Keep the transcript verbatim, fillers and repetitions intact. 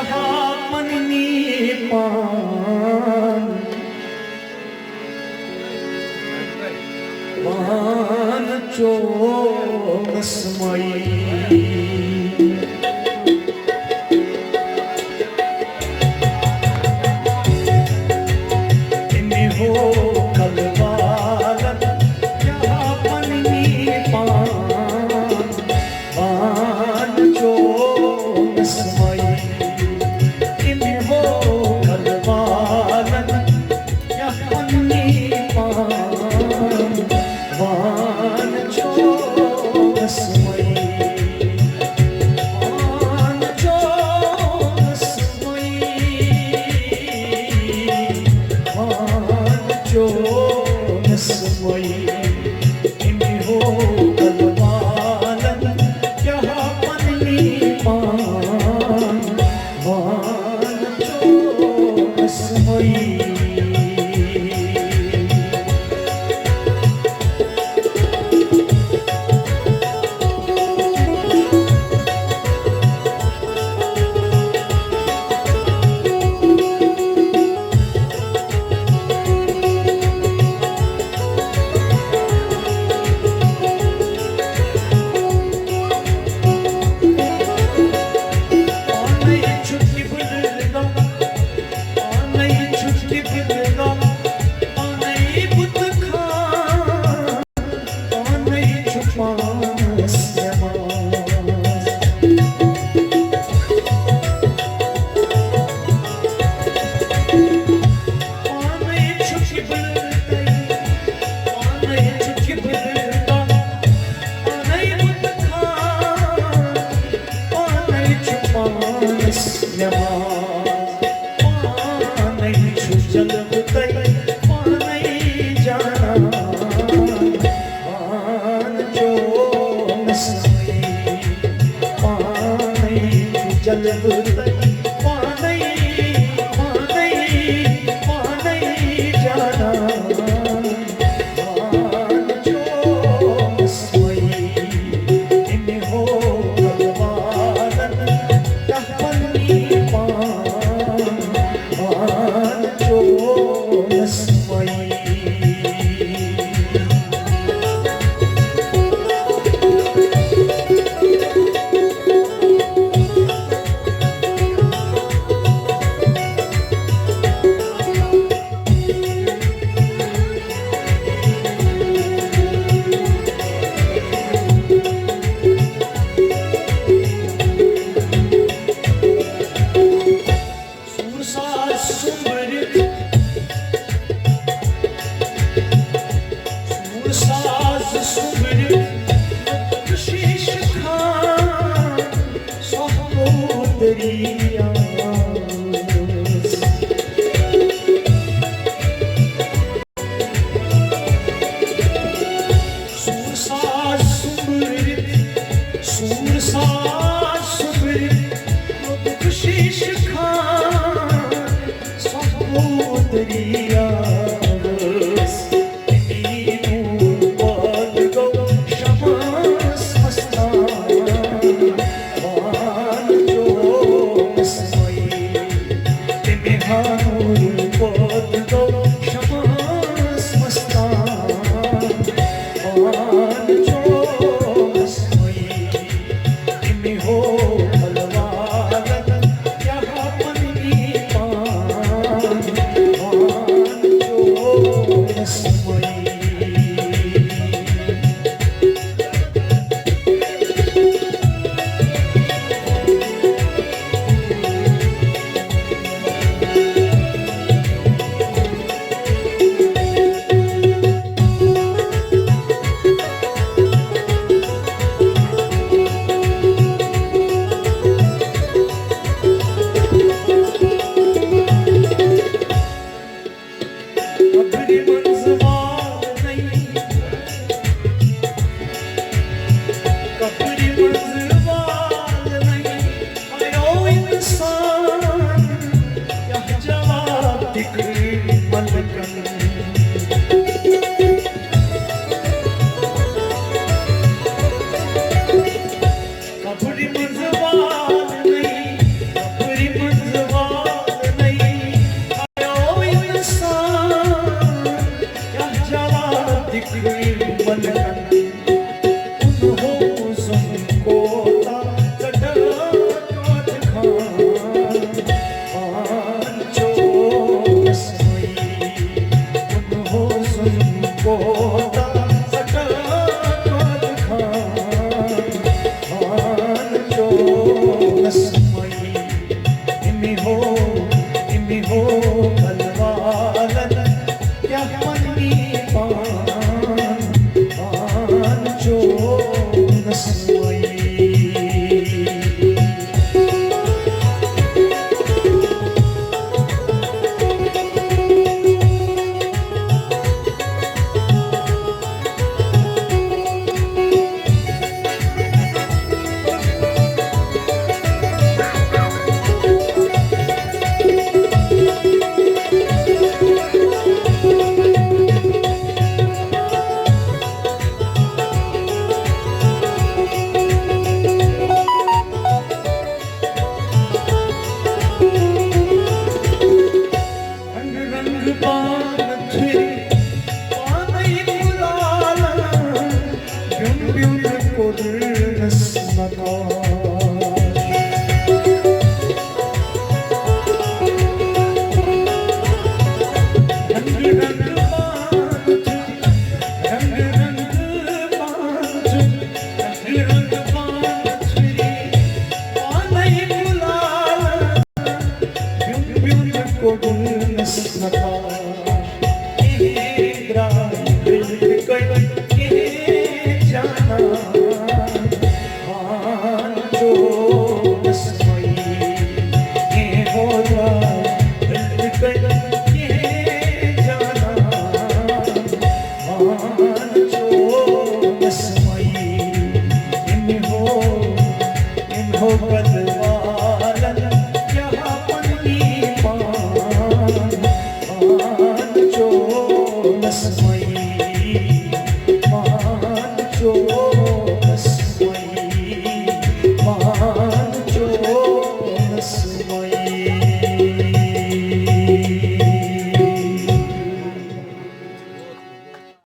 پننی پان، پان چونس مئی۔ امہِ ہو کلوالن کیا پننی پان، پان چونس مئی۔ امہِ ہو کلوالن کیا پننی پان، پان چونس مئی۔ پان چونس مئی، پان چونس مئی۔ امہِ ہو کلوالن کیا پننی پان، پان چونس مئی۔ پانے چھُ قبلہ گاہ، پانے چھُ قبلہ گاہ، پانے بت خانہ، پانے چھُ پانس نماز۔ پانے چھُ قبلہ تہٕ، پانے چھُ قبلہ تہٕ، پانے بت خانہ، پانے چھُ پانس نماز۔ پانے چھُ جلوٕ تہٕ، پانے جانان۔ پان چونس مئی، پانے جلوٕ تہٕ پانے، پانے، پانے جانان۔ پان چونس مئی، امہِ ہو کلوالن کیا پننی پان، پان چونس مئی۔ سُر ساز سُمبرِتھ، سُر ساز سُمبرِتھ، خوشی چھِ نسمة.